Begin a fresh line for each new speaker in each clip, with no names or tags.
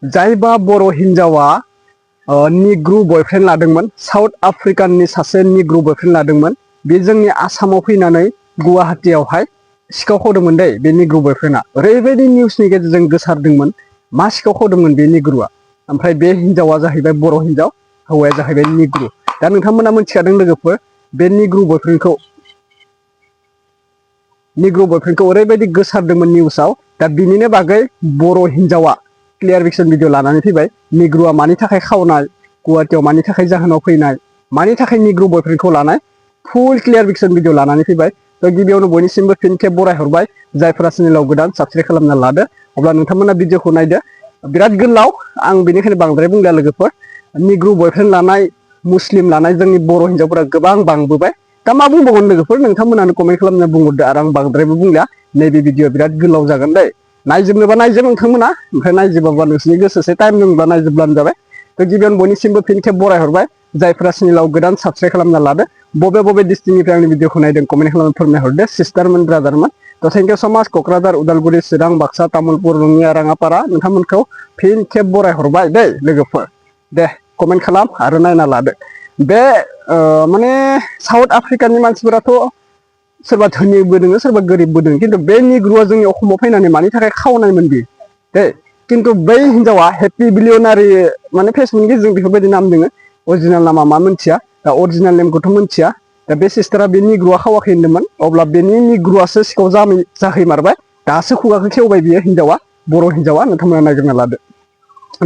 जायबा बर' हिन्जावा निग्रु बयफ्रेन्ड लादोंमोन, साउथ आफ्रिकाननि सासे निग्रु बयफ्रेन्ड लादोंमोन। बे जोंनि आसामाव फैनानै गुवाहाटीयावहाय सिखाव खावदोंमोन दै बे निग्रु बयफ्रेन्डआ। ओरैबायदि निउसनि गेजेरजों गोसारदोंमोन मा सिखाव खावदोंमोन बे निग्रुआ। ओमफ्राय बे हिन्जावा जाहैबाय बर' हिन्जाव, हौवाया जाहैबाय निग्रु। दा नोंथांमोना मिथिखादों लोगोफोर बे निग्रु बयफ्रेन्डखौ ओरैबायदि गोसारदोंमोन निउसाव। दा बिनिनो बागै बर' हिन्जावा क्लियारिफिकेसन भिडिअ लानानै फैबाय। निग्रुआ मानि थाखाय खावनाय, गुवाहाटीयाव मानि थाखाय जाहोनाव फैनाय, मानि थाखाय निग्रु बयफ्रेन्डखौ लानाय, फुल क्लियारिफिकेसन भिडिअ लानानै फैबाय। थ' गिबियावनो बयनिसिमबो फिन खेब बरायहरबाय जायफोरा चेनेलाव गोदान साबसक्राइब खालामना लादो। अब्ला नोंथांमोना भिडिअखौ नायदो, बिराद गोलाव, आं बेनिखायनो बांद्राय बुंला लोगोफोर। निग्रु बयफ्रेन्ड लानाय, मुस्लिम लानाय जोंनि बर' हिन्जावफोरा गोबां बांबोबाय। दा मा बुंबावगोन लोगोफोर, नोंथांमोनानो कमेन्ट खालामना बुंहरदो आरो आं बांद्रायबो बुंला। नैबे भिडिअ बिराद गोलाव जागोन दै। नायजोबनोबा नायजोब नोंथांमोना, ओमफ्राय नायजोबाबा नोंसोरनि गोसोसै, टाइम दंब्ला नायजोबब्लानो जाबाय। थ' गिबियावनो बयनिसिमबो फिन खेब बरायहरबाय जायफोरा चेनेलाव गोदान साबसक्राइब खालामना लादो। बबे बबे डिस्ट्रिक्टनिफ्राय आंनि भिडिअखौ नायदों कमेन्ट खालामना फोरमायहरदो सिस्टारमोन ब्रादारमोन। थ' थेंक इउ स' माच। क'क्राझार, उदालगुरि, चिरां, बाक्सा, तामुलपुर, रङिया, राङापारा नोंथांमोनखौ फिन खेब बरायहरबाय दै लोगोफोर। दे कमेन्ट खालाम आरो नायना लादो। बे माने साउथ आफ्रिकानि मानसिफोराथ' सोरबा धोनिबो दोङो सोरबा गोरिबबो दोङो, खिन्थु बे निग्रुआ जोंनि आसामाव फैनानै मानि थाखाय खावनायमोन बे दै। खिन्थु बै हिन्जावा हेपि बिलियनारि माने फेसबुकनि गेजेरजों बेफोरबायदि नाम दोङो। अरिजिनेल नामा मा मोनथिया, दा अरिजिनेल नेमखौथ' मोनथिया। दा बे सिस्टारा बे निग्रुआ खावाखै होनदोंमोन, अब्ला बेनि निग्रुआसो सिखाव जाहैमारबाय। दासो खुगाखौ खेवबाय बियो हिन्जावा, बर' हिन्जावा। नोंथांमोना नायग्रोना लादो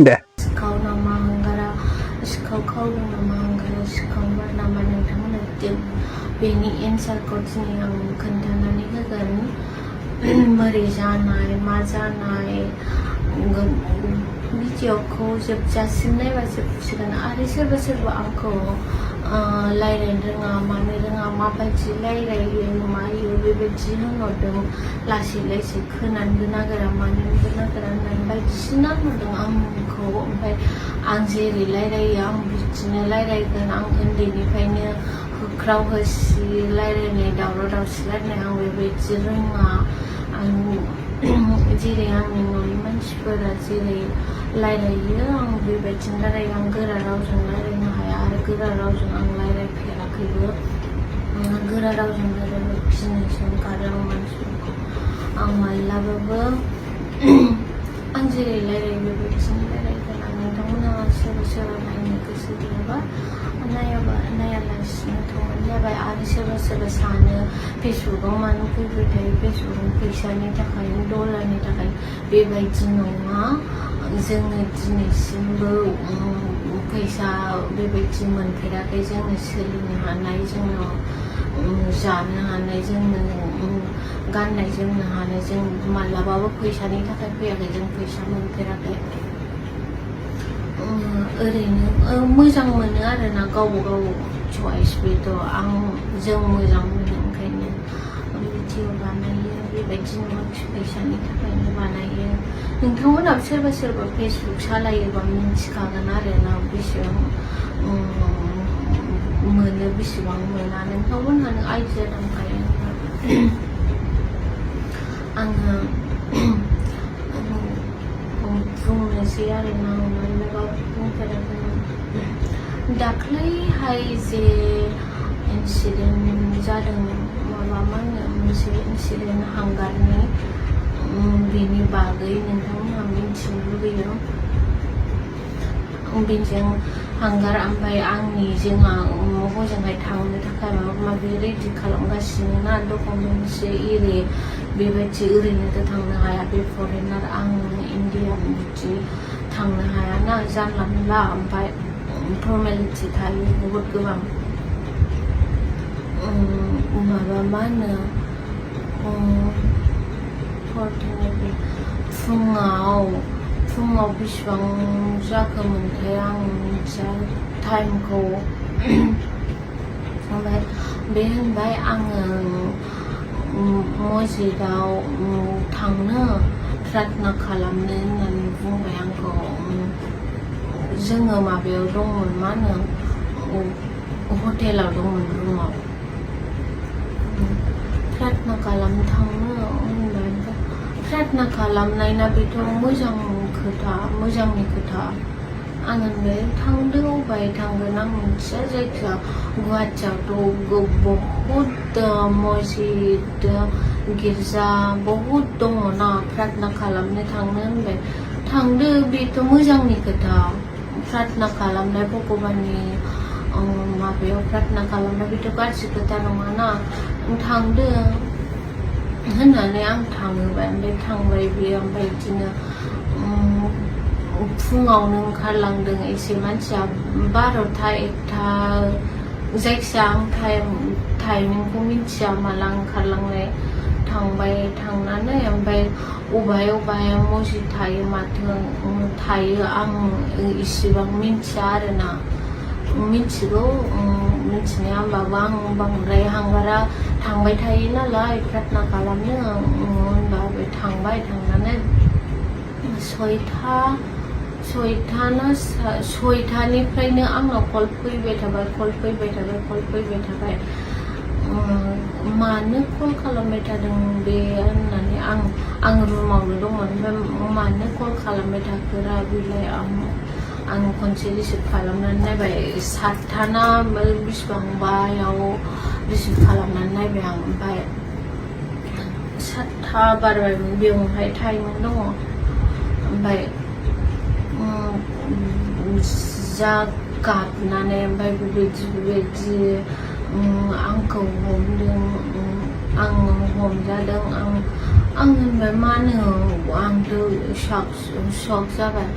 दे।
सिखाव नामा हांगारा, सिखाव खावदों नामा हांगारा, सिखावमार नामा नोंथांमोना बेनि एन्सारखौ दिनै आं खोन्थानानै होगोन। मारै जानाय मा जानाय भिडिअखौ जोबजासिम नायबा जोबसिगोन। आरो सोरबा सोरबा आंखौ रायज्लायनो रोङा मानो रोङा, माबायदि रायज्लायो मायो बेबायदि होनहरदों। लासै लासै खोनानोबो नागिरा मानोबो नागिरा होननानै बायदिसिना होनहरदों आंखौ। ओमफ्राय आं जेरै रायज्लायो आं बिदिनो रायज्लायगोन। आं उन्दैनिफ्रायनो होख्राव होसि रायज्लायनाय, दावराव दावसि रायज्लायनाय आं बेबायदि रोङा। आं जेरै आंनि न'नि मानसिफोरा जेरै रायज्लायो आं बेबायदिनो रायज्लायो। आं गोरा रावजों रायज्लायनो हाया आरो गोरा रावजों आं रायज्लायफेराखैबो। गोरा रावजों रायज्लायबा गिनोसो ओंखारो आं मानसिफोरखौ। आं माब्लाबाबो आं जेरै रायज्लायो बेबायदिनो रायज्लायगोन। आं नोंथांमोना सोरबा सोरबा नायनो गोसो गैयाबा नायालासिनो थांबानो जाबाय। आरो सोरबा सोरबा सानो फेसबुकाव मानो फैबाय थायो, फेसबुकाव फैसानि थाखाय डलारनि थाखाय। बेबायदि नङा, जोङो दिनैसिमबो फैसा बेबायदि मोनफेराखै। जोङो सोलिनो हानाय, जोंनाव जानो हानाय, जोंनो गाननाय जोमनो हानाय, जों माब्लाबाबो फैसानि थाखाय फैयाखै, जों फैसा मोनफेराखै। ओरैनो मोजां मोनो आरोना, गावबा गाव चइस बेथ'। जों मोजां मोनो ओंखायनो भिडिअ बानायो। बेबायदि नङा फैसानि थाखायनो बानायो। नोंथांमोनाबो सोरबा सोरबा फेसबुक सालायोबा मिन्थिखागोन आरोना बेसेबां मोनो बेसेबां मोना, नोंथांमोनहानो आइडिया दंखायो। आङो बुंनोसै आरोना, माब्लाबा बुंफेराखैमोन। दाख्लैहाय जे इन्सिडेन्ट जादों, मा होनो मोनसे इन्सिडेन्ट हांगारनि, बेनि बागै नोंथांमोनहा मिन्थिनो लुबैयो। बेजों हांगार ओमफ्राय जोंहा हजोंहाय थांनो थाखाय माबा माबि रेडि खालामगासिनो ना, डकुमेन्टस एरि बेबायदि ओरैनोथ' थांनो हाया। बे फरेनार, आं इण्डियान बिदि थांनो हाया ना, जानला मोनला। ओमफ्राय फर्मेलिटि थायो बहुद गोबां। माबा मा होनो फुङाव बेसेबां जाखोमोनथाय आं मिथिया टाइमखौ। ओमफ्राय बे होनबाय आङो मस्जिदाव थांनो प्रार्थना खालामनो होननानै बुंबाय आंखौ। जोङो माबायाव दंमोन, मा होनो हटेलाव दंमोन, रुमाव। प्रार्थना खालामनो थांनो होनबाय। प्रार्थना खालामनायना बेथ' मोजां खोथा मोजांनि खोथा आं होनबाय थांदों अबाय थांगोन आं मिथिया जायखिया गुवाहाटियावथ' बहुद मस्जिद गिर्जा बहुद दङ ना प्रार्थना खालामनो थांनो होनबाय थांदो बेथ' मोजांनि खोथा प्रार्थना खालामनाय भगबाननि माबायाव प्रार्थना खालामनाय बेथ' गाज्रि खोथा नङाना थांदो होननानै आं थाङोबाय ओमफ्राय थांबाय बियो ओमफ्राय बिदिनो फुङावनो ओंखारलांदों एसे मानसिया 12ता 1ता जायखिया आं टाइमिंखौ मिथिया माला ओंखारलांनाय थांबाय थांनानै ओमफ्राय अबाय मस्जिद थायो माथो थायो आं इसेबां मिथिया आरोना मिथिगौ मिथिनाया होमबाबो आं बांद्राय हांगारा थांबाय थायो नालाय प्रार्थना खालामनो होनबा बे थांबाय थांनानै 6तानिफ्रायनो आंनाव कल फैबाय थाबाय मानो कल खालामबाय थादों बे होननानै आं रुमावनो दंमोन ओमफ्राय मानो कल खालामबाय थाखोरा बेलाय आं खनसे रिसिभ खालामनानै नायबाय 7ता बेसेबांबायाव रिसिभ खालामनानै नायबाय आं ओमफ्राय 7ता बारबायमोन बेवहाय टाइममोन दङ ओमफ्राय जा गाबनानै ओमफ्राय बेबायदि आंखौ हमदों आं हमजादों आं होनबाय मानो आंथ' शक जाबाय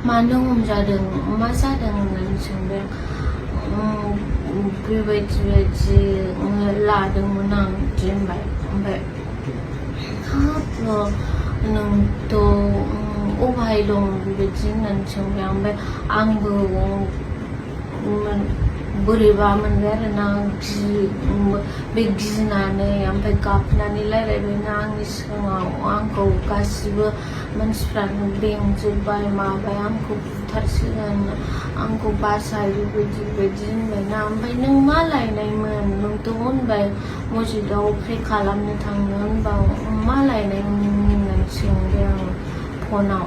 मानो हमजादों मा जादों होननानै सोंबाय बेबायदि लादोंमोन आं बिदि होनबाय ओमफ्राय हाब नोंथ' अबाय दं बेबायदि होननानै सोंबाय ओमफ्राय आंबो बोरैबा मोनबाय आरोना बे गिनानै ओमफ्राय गाबनानै रायलायबायना आंनि सिगाङाव आंखौ गासिबो मानसिफ्रानो बेंजोब्बाय माबाय आंखौ बुथारसिगोन आंखौ बासाय बेबायदि होनबायना ओमफ्राय नों मा लायनायमोन नोंथ' होनबाय मस्जिदाव प्रे खालामनो थांनो होनबा मा लायनायमोन होननानै सोंबाय आं फनाव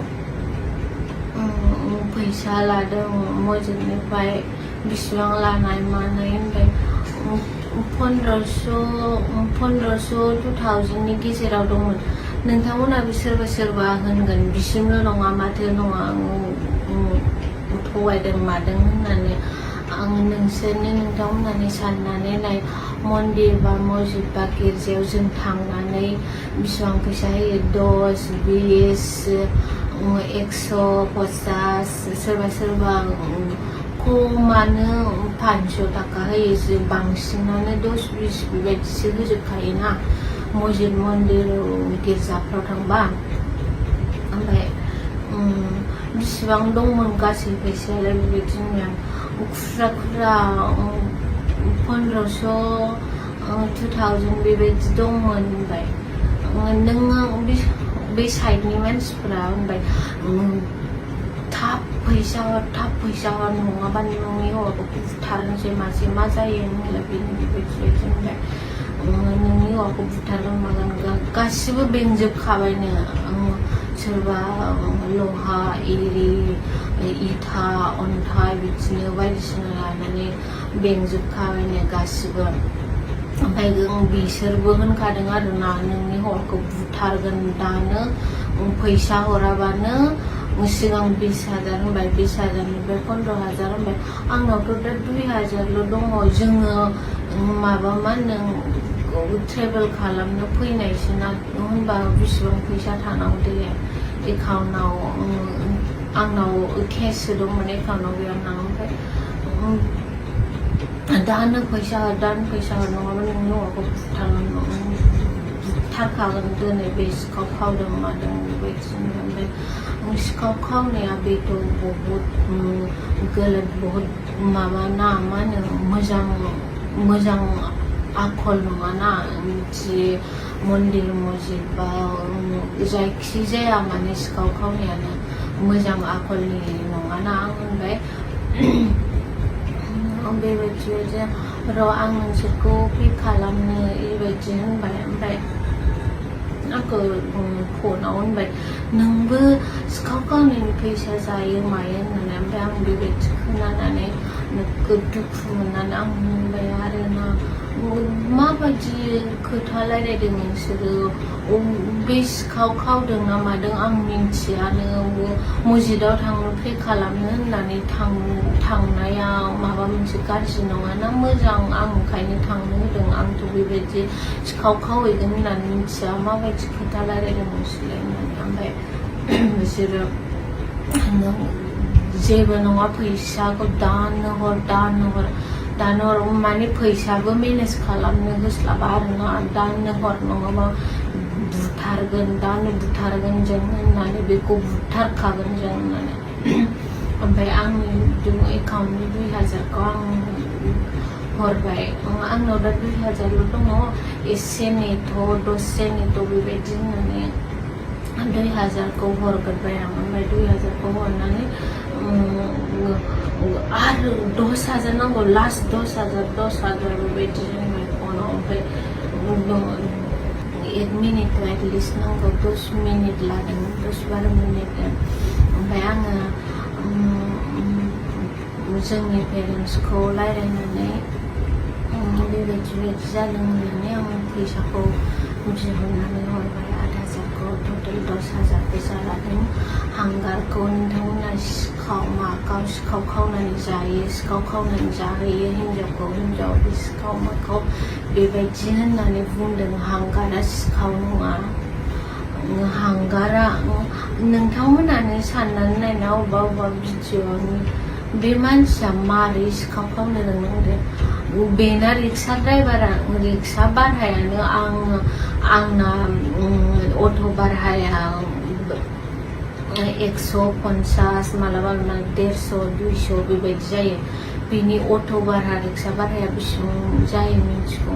फैसा लादों मस्जिदनिफ्राय बेसेबां लानाय मानाय होनबाय 1500 2000नि गेजेराव दंमोन नोंथांमोनाबो सोरबा होनगोन बिसिमल' नङा माथो नङा थगायदों मादों होननानै आं नोंथांमोनानो साननानै नाय मन्दिर बा मस्जिद बा गिर्जायाव जों थांनानै बेसेबां फैसा होयो 10 20 150 सोरबा खमानो 500 थाखा होयो बांसिनानो 10-20 बेबायदिसो होजोबखायोना मस्जिद मन्दिर गिर्जाफ्राव थांबा ओमफ्राय बेसेबां दंमोन गासै फैसायालाय बेबायदिनो खुस्रा 1500 2000 बेबायदि दंमोन होनबाय नोङो बे साइडनि मानसिफ्रा होनबाय थाब फैसा हर नङाबा नोंनि हौवाखौ बुथारनोसै मासे मा जायो होनलाय बेबायदि होनबाय नोंनि हौवाखौ बुथारगोन मागोन गासिबो बेंजोबखाबायनो सोरबा लहा इरि इथा अन्थाइ बिदिनो बायदिसिना लानानै बेंजोबखाबायनो गासिबो ओमफ्राय बिसोरबो होनखादों आरोना नोंनि हौवाखौ बुथारगोन दानो फैसा हराबानो सिगां 20,000 होनबाय 20,000निफ्राय 15,000 होनबाय आंनावथ' दा 2,000ल' दङ जोङो माबा मा होनो ट्रेभेल खालामनो फैनायसोना होनबा बेसेबां फैसा थानांगौ देलाय एकाउन्टआव आंनाव केससो दंमोन एकाउन्टआव गैयामोन ओमफ्राय दानो फैसा हर नङाबा नोंनि हौवाखौ बुथारखागोन दिनै बे सिखाव खावदों मादों बेबायदि ओमफ्राय सिखाव खावनाया बेथ' बहुद गलत बहुद माबा ना मा होनो मोजां आखल नङाना जि मन्दिर मस्जिद बा जायखि जाया माने सिखाव खावनायानो मोजां आखलनि नङाना आं होनबाय बेबायदि र' आं नोंसोरखौ पिक खालामनो बेबायदि होनबाय ओमफ्राय आंखौ फनाव होनबाय नोंबो सिखाव खावनायनि फैसा जायो मायो होननानै ओमफ्राय आं बेबायदि खोनानानै नोगोद दुखु मोननानै आं बुंबाय आरोना माबायदि खोथा रायलायदों नोंसोरो बे सिखाव खावदों ना मादों आं मिन्थियानो मस्जिदाव थांनो प्रे खालामनो होननानै थांनाया माबा मोनसे गाज्रि नङाना मोजां आं ओंखायनो थांनो होदों आंथ' बेबायदि सिखाव खावहैगोन होननानै मिथिया माबायदि खोथा रायलायदों नोंसोरलाय होननानै ओमफ्राय बिसोरो जेबो नङा फैसाखौ दानो हर माने फैसाबो मेनेज खालामनो होस्लाबा आरोना दानो हर नङाबा दानो बुथारगोन जों होननानै बेखौ बुथारखागोन जों होननानै ओमफ्राय आंनि एकाउन्टनि 2000खौ आं हरबाय आंनाव दा 2000ल' दङ एसे नेथ' दसे नेथ' बेबायदि होननानै 2000खौ हरग्रोबाय आं ओमफ्राय 2000खौ हरनानै आरो 10,000 नांगौ लास्ट 10,000 बेबायदि होनबाय फनाव ओमफ्राय 1 मिनिट एटलिस्ट नांगौ 10 मिनिट लादों 10-12 मिनिट ओमफ्राय आङो जोंनि पेरेन्टसखौ रायलायनानै बेबायदि जादों होननानै आं फैसाखौ बिहरनानै हरबाय 8,000खौ टटेल 10,000 फैसा लादों हांगारखौ नोंथांमोना सिखाव खावनानै जायो सिखाव खावनानै जाहैयो हिनजावखौ हिनजाव बे सिखाव माखाव बेबायदि होननानै बुंदों हांगारा सिखाव नङा हांगारा नोंथांमोनानो साननानै नायना अबेबा भिडिअ'नि बे मानसिया मारै सिखाव खावनो रोंनांगौ बेना रिक्सा ड्राइभारा रिक्सा भारायानो आंना अट' भाराया 150 मालाबा 150-200 बेबायदि जायो बिनि अट' भारा रिक्सा भाराया बेसेबां जायो मिथिगौ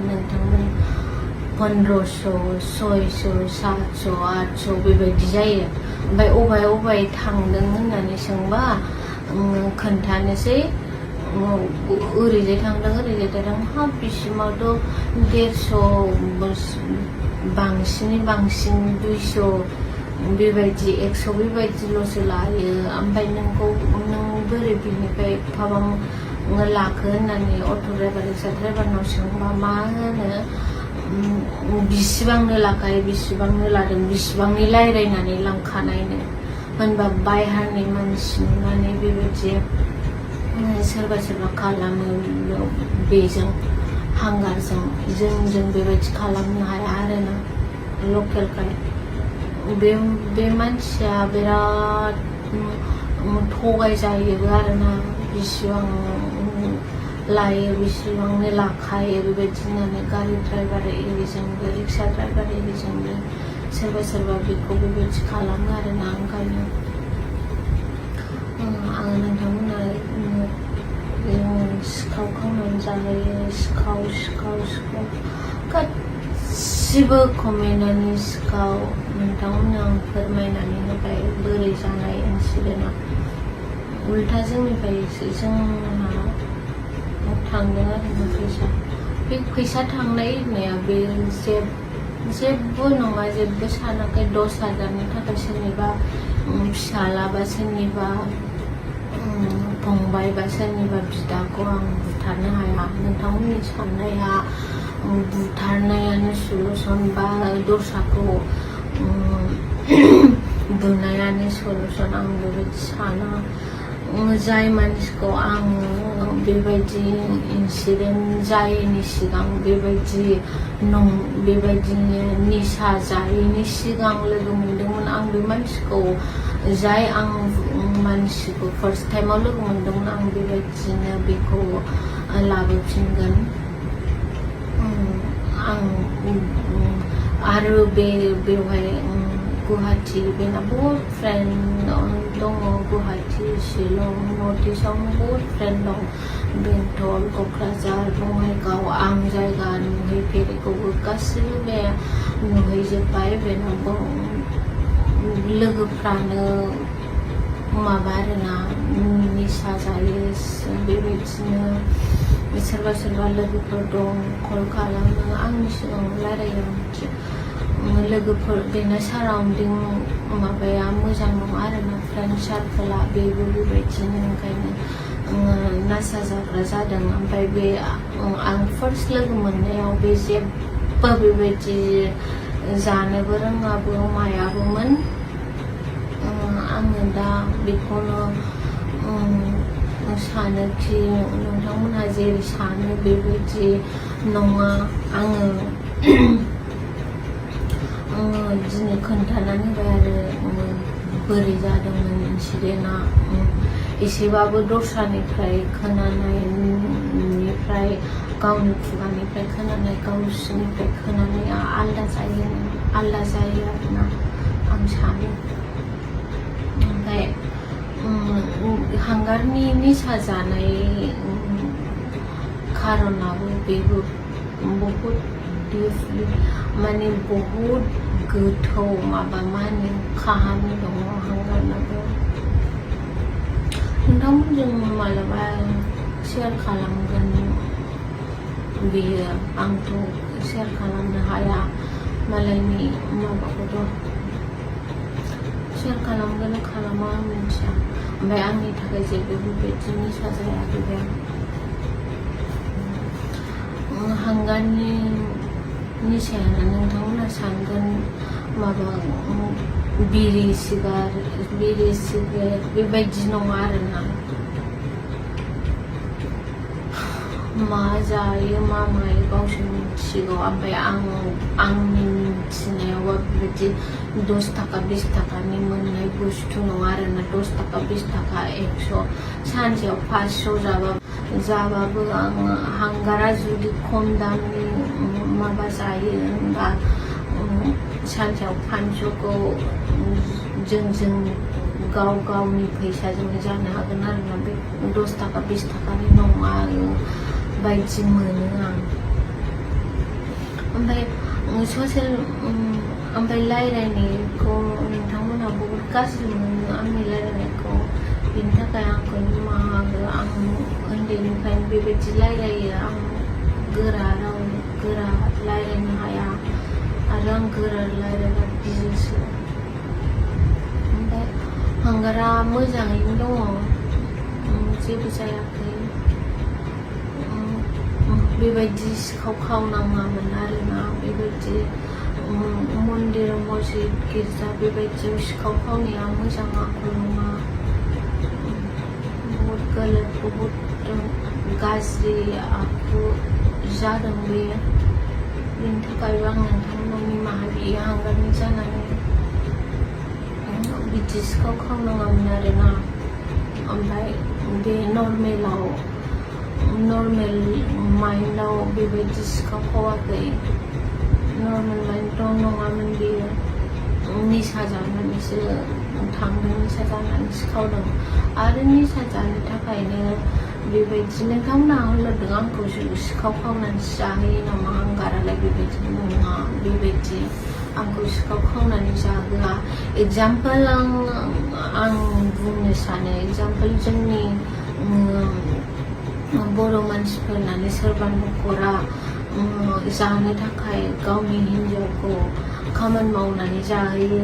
नोंथांमोन 1500, 600, 700, 800 बेबायदि जायो ओमफ्राय अबाय थांदों होननानै सोंबा खोन्थानोसै ओरैजाय थांदों हाब बिसिमावथ' 150 बांसिन 200 बेबायदि 100 बेबायदिल'सो लायो ओमफ्राय नों बोरै बिनिफ्राय एफाबां लाखो होननानै अट' ड्राइभार रिक्सा ड्राइभारनाव सोंबा मा होनो बिसिबांनो लाखायो बिसिबांनो लादों बिसिबांनि रायलायनानै लांखानायनो होनबा बायहारनि मानसि माने बेबायदि सोरबा खालामो बेजों हांगारजों जों बेबायदि खालामनो हाया आरोना लकेलखाय बे मानसिया बिराद थगायजायोबो आरोना बिसिबां लायो बिसिबांनो लाखायो बेबायदि होननानै गारि ड्राइभार एरिजोंबो रिक्सा ड्राइभार एरिजोंबो सोरबा बेखौ बेबायदि खालामो आरोना ओंखायनो आङो नोंथांमोना सिखाव खावनानै जाहैयो सिखाव गासिबो कमेन्टआनो सिखाव नोंथांमोननो आं फोरमायनानै होबाय बोरै जानाय इन्सिडेन्टआ उल्था जोंनिफ्रायसो जोंहा थांदों आरोना बे फैसा थांनाय होननाया बे जेबो नङा जेबो सानाखै 10,000नि थाखाय सोरनिबा फिसाला बा सोरनिबा फंबाय बा सोरनिबा बिदाखौ आं बुथारनो हाया नोंथांमोननि साननाया बुथारनायानो सलुसन बा दस्राखौ बुनायानो सलुसन आं बेबायदि साना जाय मानसिखौ आं बेबायदि इन्सिडेन्ट जायैनि सिगां बेबायदि निसा जायैनि सिगां लोगो मोनदोंमोन आं बे मानसिखौ जाय आं मानसिखौ फार्स्ट टाइमाव लोगो मोनदोंमोन आं बेबायदिनो बेखौ लाबोफिनगोन आं आरो बेवहाय गुवाहाटि बेना बहुत फ्रेन्ड दङ गुवाहाटि शिलं नर्थ इस्टआव बहुत फ्रेन्ड दं बेंटल क'क्राझार बङाइगाव आं जायगा नुहैफेरैखौबो गासिबो बे नुहैजोब्बाय बेनावबो लोगोफ्रानो माबा आरोना निसा जायो बेबायदिनो सोरबा लोगोफोर दं कल खालामो आंनि सिगाङाव रायलायो लोगोफोर बेना साराउन्डिं माबाया मोजां नङा आरोना फ्रेन्ड सार्कोला बेबो बेबायदिनो ओंखायनो नासा जाग्रा जादों ओमफ्राय बे आं फार्स्ट लोगो मोननायाव बे जेबो बेबायदि जानोबो रोङाबो मायाबोमोन आङो दा बेखौनो सानोखि नोंथांमोनहा जेरै सानो बेबायदि नङा आङो दिनै खोन्थानानै होबाय आरो बोरै जादोंमोन इन्सिडेन्टआ एसेबाबो दस्रानिफ्राय खोनानायनिफ्राय गावनि खुगानिफ्राय खोनानाय गावसोरनिफ्राय खोनानाया आलदा जायो आरोना आं सानो ओमफ्राय हांगारनि निसा जानाय खारनाबो बेबो बहुद डिपलि माने बहुद गोथौ माबा मा होनो काहानि दङ हांगारनाबो नोंथांमोनजों मालाबा शेयार खालामगोन बेयो आंथ' शेयार खालामनो हाया मालायनि माबाखौथ' शेयार खालामगोन खालामा आं मिथिया ओमफ्राय आंनि थाखाय जेबो बेबायदि निसा जायाखै बे हांगारनि निसायानो नोंथांमोना सानगोन माबा बिरि सिगारेट बेबायदि नङा आरोना मा जायो मा मायो गावसोर मिथिगौ ओमफ्राय आंनि मिथिनायावबा बेबायदि 10 थाखा 20 थाखानि मोननाय बुस्थु नङा आरोना 10 थाखा 20 थाखा 100 सानसेयाव 500 जाबाबो आङो हांगारा जुदि खम दामनि माबा जायो होनबा सानसेयाव 500खौ जों गावनि फैसाजों जानो हागोन आरोना बे 10 थाखा 20 थाखानि नङा बायदि मोनो आं ओमफ्राय रायलायनायखौ नोंथांमोनहा बहुद गाज्रि मोनो आंनि रायलायनायखौ बेनि थाखाय आंखौ निमाहा हो आं उन्दैनिफ्रायनो बेबायदि रायलायो आं गोरा रायलायनो हाया आरो आं गोरा रायलायग्रा गियोसो ओमफ्राय हांगारा मोजाङैनो दङ जेबो जायाखै बेबायदि सिखाव खावनाङामोन आरोना बेबायदि मन्दिर मस्जिद गिर्जा बेबायदियाव सिखाव खावनाया मोजां आखु नङा बहुद गलत बहुद गाज्रि आखु जादों बेनि थाखायबो आं नोंथांमोनाव निमाहा बियो हांगारनि जानानै बिदि सिखाव खावनाङामोन आरोना ओमफ्राय बे नर्मेल माइन्डआव बेबायदि सिखाव खावाखै नर्मेल माइन्डआव नङामोन बेयो निसा जानानैसो थांदों निसा जानानैसो खावदों आरो निसा जानो थाखायनो बेबायदि नोंथांमोना होनदों आंखौ सिखाव खावनानैसो जाहोयो नामा हांगारालाय बेबायदि नङा बेबायदि आंखौ सिखाव खावनानै जाहोआ एगजामपोल आं बुंनो सानो एगजामपोल जोंनि बर' मानसिफोरनानो सोरबा न'खरा जानो थाखाय गावनि हिन्जावखौ खामानि मावनानै जाहोयो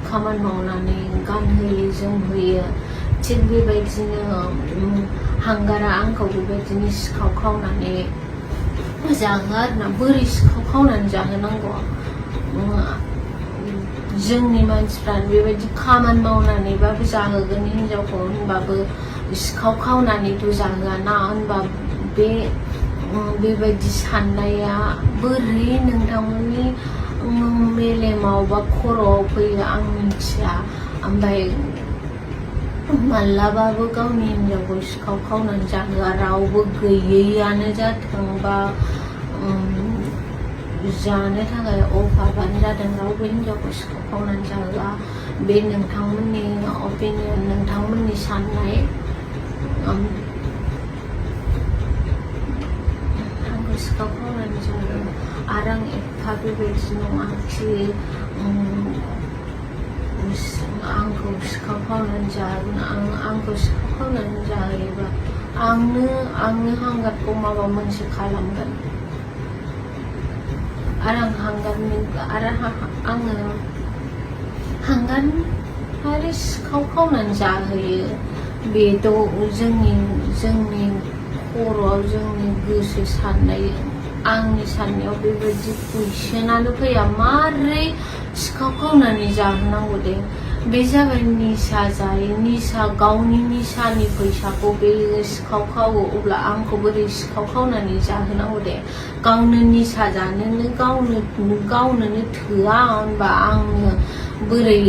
खामानि मावनानै गानहोयो जोमहोयो थिग बेबायदिनो हांगारा आंखौ बेबायदिनो सिखाव खावनानै जाहो आरोना बोरै सिखाव खावनानै जाहोनांगौ जोंनि मानसिफ्रानो बेबायदि खामानि मावनानैबाबो जाहोगोन हिन्जावखौ होनबाबो सिखाव खावनानैथ' जाहोआ ना होनबा बेबायदि साननाया बोरै नोंथांमोननि मेलेमाव बा खर'आव फैयो आं मिथिया ओमफ्राय मालाबाबो गावनि हिन्जावखौ सिखाव खावनानै जाहोआ रावबो गैयैयानो जाथों बा जानो थाखाय अभाबानो जादों रावबो हिन्जावखौ सिखाव खावनानै जाहोआ बे नोंथांमोननि अपिनियन नोंथांमोननि साननाय आंखौ सिखाव खावनानै जायो आरो आं एफा बेबायदि नङाखि आंखौ सिखाव खावनानै जागोन आंखौ सिखाव खावनानै जायोबा आंनो हांगारखौ माबा मोनसे खालामगोन आरो आं आङो हांगार आरो सिखाव खावनानै जाहोयो बेथ' जोंनि खर'आव जोंनि गोसो साननाय आंनि साननायाव बेबायदि कुइसनानो फैया मारै सिखाव खावनानै जाहोनांगौ दे बे जाबाय निसा जायो निसा गावनि निसानि फैसाखौ बे सिखाव खावो अब्ला आंखौ बोरै सिखाव खावनानै जाहोनांगौ दे गावनो निसा जानोनो गावनोनो थोआ होनबा आंनो बोरै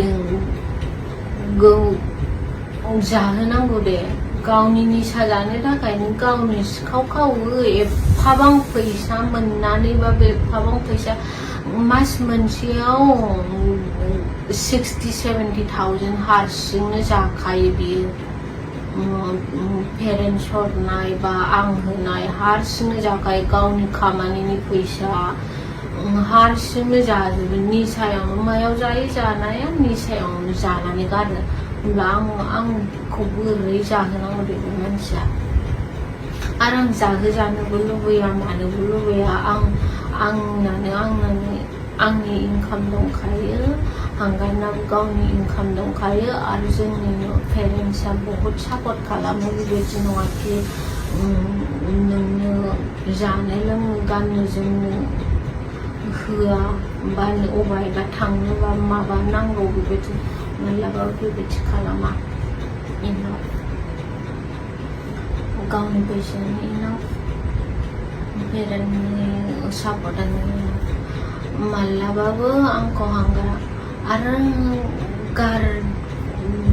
जाहोनांगौ दे गावनि निसा जानो थाखायनो गावनो सिखाव खावो एफाबां फैसा मोननानैबाबो एफाबां फैसा मास मोनसेयाव 60-70,000 हारसिंनो जाखायो बियो पेरेन्टस हरनाय बा आं होनाय हारसिंनो जाखायो गावनि खामानिनि फैसा हारसिंनो जाजोबो निसायावनो मायाव जायो जानाया निसायावनो जानानै गारो होनब्ला आंखौ बोरै जाहोनांगौ दे बे मानसिया आरो आं जाहोजानोबो लुबैया मानोबो लुबैया आंनि इनकाम दंखायो हांगारनाबो गावनि इनकाम दंखायो आरो जोंनि पेरेन्टसा बहुत सापर्ट खालामो बेबायदि नङा कि नोंनो जानो लोंनो गाननो जोमनो होआ बा अबायबा थांनोबा माबा नांगौ बेबायदि मालाबाबो बेबायदि खालामा इनाफ गावनि फैसानि इनाफ पेरेन्टनि सापर्टआनो मालाबाबो आंखौ हांगारा आरो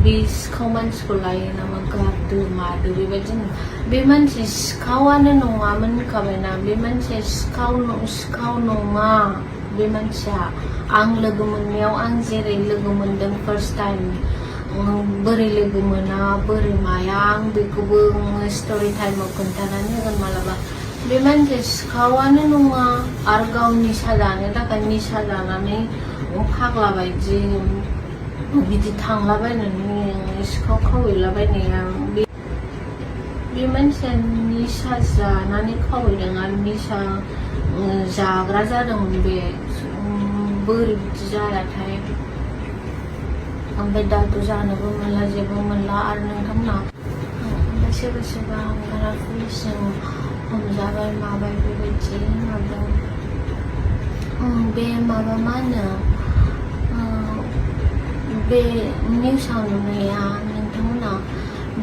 बे सिखाव मानसिखौ लायो नामा गारदो मादो बेबायदि बे मानसि सिखावानो नङामोन होनखाबायना बे मानसिया सिखाव नङा बे मानसिया आं लोगो मोननायाव आं जेरै लोगो मोनदों फार्स्ट टाइम बोरै लोगो मोना बोरै माया आं बेखौबो स्ट'रि टाइमाव खोन्थानानै होगोन मालाबा बे मानसिया सिखावानो नङा आरो गाव निसा जानो थाखाय निसा जानानै फाग्ला बायदि बिदि थांलाबायनानै सिखाव खावहैलाबायनाया बे मानसिया निसा जानानै खावहैदों आरो निसा जाग्रा जादोंमोन बे बोरै बिदि जायाथाय ओमफ्राय दाथ' जानोबो मोनला जेबो मोनला आरो नोंथांमोना सोरबा सोरबा हांगारा पुलिसजों हमजाबाय माबाय बेबायदि माबादों बे माबा मा होनो बे निउसाव नुनाया नोंथांमोना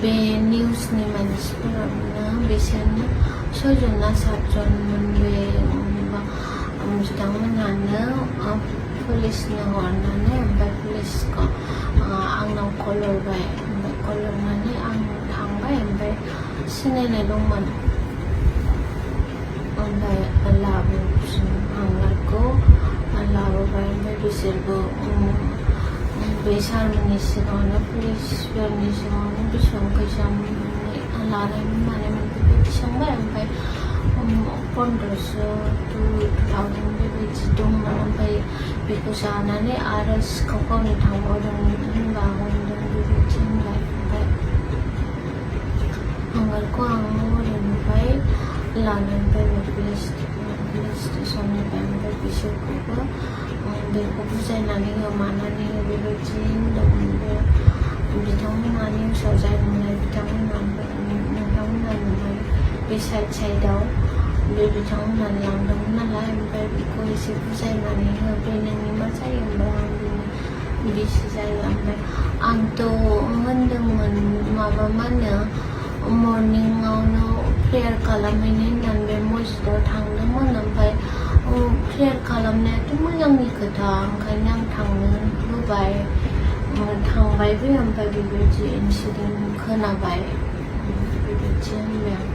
बे निउसनि मानसिफोरानो बिसोरनो 6 ना 7 जनमोन बे बिथांमोनानो पुलिसनो हरनानै ओमफ्राय पुलिसखौ आंनाव कल हरबाय ओमफ्राय कल हरनानै आं थांबाय ओमफ्राय सिनायनाय दंमोन ओमफ्राय हांगारखौ लाबोबाय ओमफ्राय बिसोरबो बे सारमोननि सिगाङावनो पुलिसफोरनि सिगाङावनो बेसेबां फैसा लानायमोन मानायमोन बेबायदि सोंबाय ओमफ्राय 1500 to 2000 बेबायदि दंमोन ओमफ्राय बेखौ जानानै आरो सिखाव गावनो थांबावदोंमोन होनबा हमदों बेबायदि होनबाय ओमफ्राय हांगारखौ आं ओरैनिफ्राय लानानै फैबाय पुलिस स्टेसननिफ्राय ओमफ्राय बिसोरखौबो बेखौ बुजायनानै हो मानानै हो बेबायदि होनदोंमोन बे बिथांमोना निउसाव जाय नुनाय नोंथांमोना नुनाय बे साइडआव बे बिथांमोना लांदोंमोन नालाय ओमफ्राय बेखौ एसे बुजायनानै हो बे नोंनि मा जायो ओमफ्राय आं बिसि जायो ओमफ्राय आंथ' होनदोंमोन माबा मा होनो मर्निंआवनो प्रेयार खालामहैनो होननानै बे मस्जिदाव थांदोंमोन ओमफ्राय प्रेयार खालामनायाथ' मोजांनि खोथा ओंखायनो आं थांनो होबाय थांबायबो ओमफ्राय बेबायदि इन्सिडेन्ट खोनाबाय बेबायदि होनबाय आं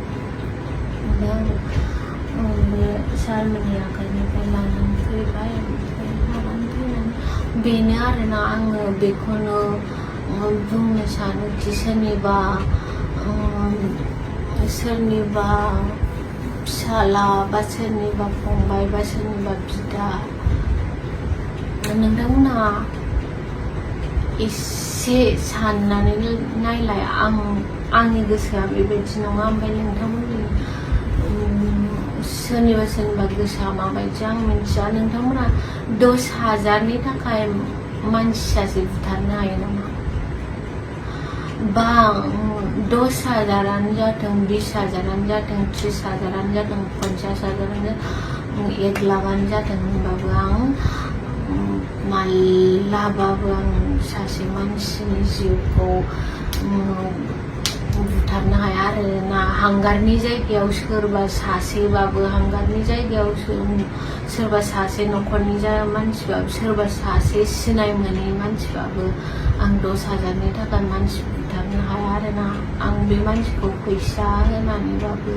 बे सारमोननि आखाइनिफ्राय लानानै फैबाय ओमफ्राय लानानै फैनानै बेनो आरोना आङो बेखौनो बुंनो सानो कि सोरनिबा फिसाला बा सोरनिबा फंबाय बा सोरनिबा बिदा नोंथांमोनहा एसे साननानै नायलाय आंनि गोसोआ बेबायदि नङा ओमफ्राय नोंथांमोननि सोरनिबा गोसोआ माबायदि आं मिथिया नोंथांमोना 10,000नि थाखाय मानसि सासे बुथारनो हायो नामा बा 10,000आनो जाथों 20,000आनो जाथों 30,000आनो जाथों 50,000आनो जाथों 1 लाखआनो जाथों होनबाबो आं मालाबाबो आं सासे मानसिनि जिउखौ बुथारनो हाया आरोना हांगारनि जायगायाव सोरबा सासेबाबो हांगारनि जायगायाव सोरबा सासे न'खरनि मानसिबाबो सोरबा सासे सिनाय मोनै मानसिबाबो आं 10,000नि थाखाय मानसि बुथारनो हाया आरोना आं बे मानसिखौ फैसा होनानैबाबो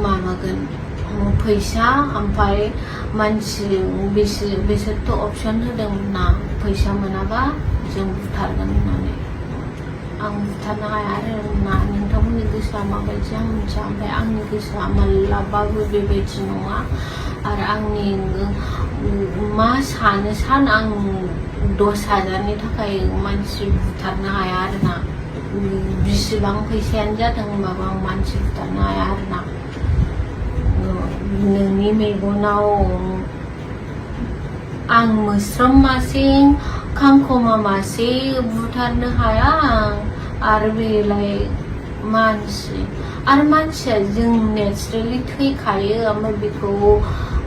माबागोन फैसा ओमफ्राय मानसि बिसोरथ' अपसन होदोंमोन ना फैसा मोनाबा जों बुथारगोन होननानै आं बुथारनो हाया आरोना नोंथांमोननि गोसोआ माबायदि आं मिथिया ओमफ्राय आंनि गोसोआ मालाबाबो बेबायदि नङा आरो आंनि मा सानो आं 10,000नि थाखाय मानसि बुथारनो हाया आरोना बिसिबां फैसायानो जाथों होनबाबो आं मानसि बुथारनो हाया आरोना नोंनि मेगनाव आं मोस्रोम मासे खांखमा मासे बुथारनो हाया आरो बेलाय मानसि आरो मानसिया जों नेचारेलि थैखायो ओमफ्राय बेखौ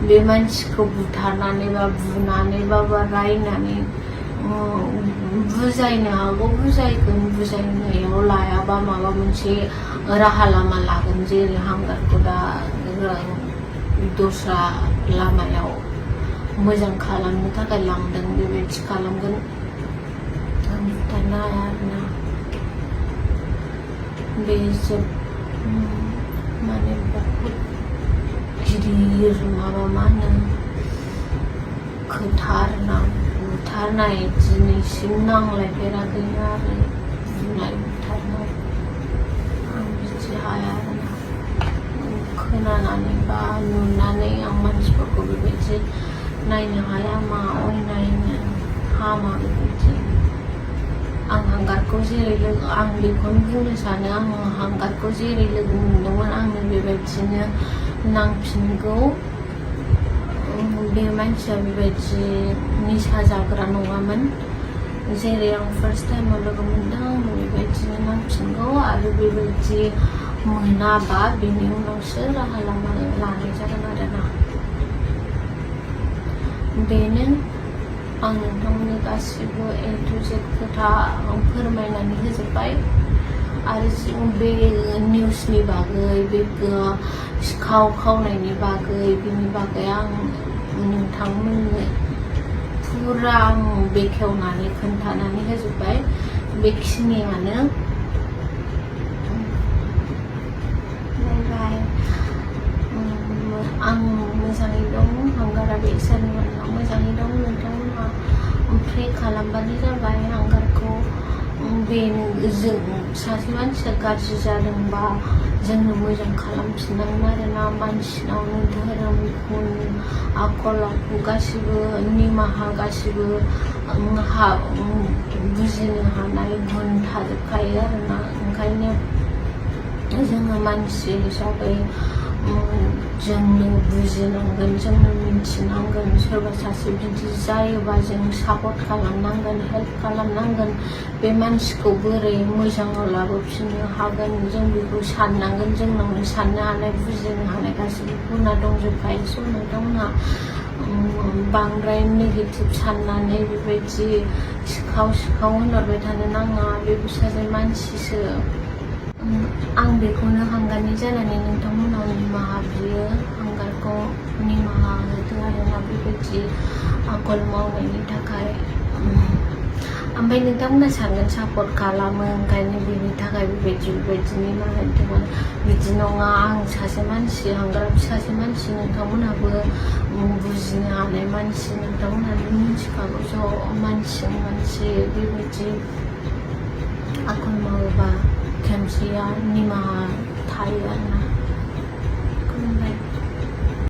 बे मानसिखौ बुथारनानै बा बुनानै बा रायनानै बुजायनो हागौ बुजायगोन बुजायनायाव लायाबा माबा मोनसे राहा लामा लागोन जेरै हांगारखौ दा दस्रा लामायाव मोजां खालामनो थाखाय लांदों बेबायदि खालामगोन आं बुथारनो हाया आरोना बे माने बहुद गिदिर माबा मा होनो खोथा आरोना बुथारनाय दिनैसिम नांलायफेराखैनो आरो बुनाय बुथारनाय आं बिदि हाया आरोना खोनानानै बा नुनानै आं मानसिफोरखौ बेबायदि नायनो हाया मा अयनायनो हामा बेबायदि आं हांगारखौ जेरै लोगो आं बेखौनो बुंनो सानो आं हांगारखौ जेरै लोगो मोनदोंमोन आंनो बेबायदिनो नांफिनगौ बे मानसिया बेबायदि निसा जाग्रा नङामोन जेरै आं फार्स्ट टाइमाव लोगो मोनदों आंनो बेबायदिनो नांफिनगौ आरो बेबायदि मोनाबा बेनि उनावसो राहा लामा लानाय जागोन आरोना बेनो आं नोंथांमोननि गासिबो A to Z खोथा फोरमायनानै होजोब्बाय आरो बे निउसनि बागै बे सिखाव खावनायनि बागै बेनि बागै आं नोंथांमोननो फुरा आं बेखेवनानै खोन्थानानै होजोब्बाय बेखिनियानो आं मोजाङै दं हांगाराबो इसोरनि अननायाव मोजाङै दं नोंथांमोनहा प्रे खालामबानो जाबाय हांगारखौ जों सासे मानसिया गाज्रि जादोंबा जोंनो मोजां खालामफिननांगोन आरोना मानसिनावनो धोरोम गुन आखल आखु गासिबो निमाहा गासिबो बुजिनो हानाय गुन थाजोबखायो आरोना ओंखायनो जोङो मानसि हिसाबै जोंनो बुजिनांगोन जोंनो मिथिनांगोन सोरबा सासे बिदि जायोबा जों सापर्ट खालामनांगोन हेल्प खालामनांगोन बे मानसिखौ बोरै मोजाङाव लाबोफिननो हागोन जों बेखौ साननांगोन जोंनावनो साननो हानाय बुजिनो हानाय गासिबो गुना दंजोबखायो स' नोंथांमोनहा बांद्राय नेगेटिभ साननानै बेबायदि सिखाव होनहरबाय थानो नाङा बेबो सासे मानसिसो आं बेखौनो हांगारनि जानानै नोंथांमोनाव निमाहा बियो हांगारखौ निमाहा होदो आरोना बेबायदि आखल मावनायनि थाखाय ओमफ्राय नोंथांमोना सानगोन सापर्ट खालामो ओंखायनो बेनि थाखाय बेबायदि निमाहा होदोंमोन बिदि नङा आं सासे मानसि हांगाराबो सासे मानसि नोंथांमोनहाबो बुजिनो हानाय मानसि नोंथांमोनहाबो मिथिखागौ ज' मानसि बेबायदि आखल मावोबा खेमसेया निमाहा थायो आरोना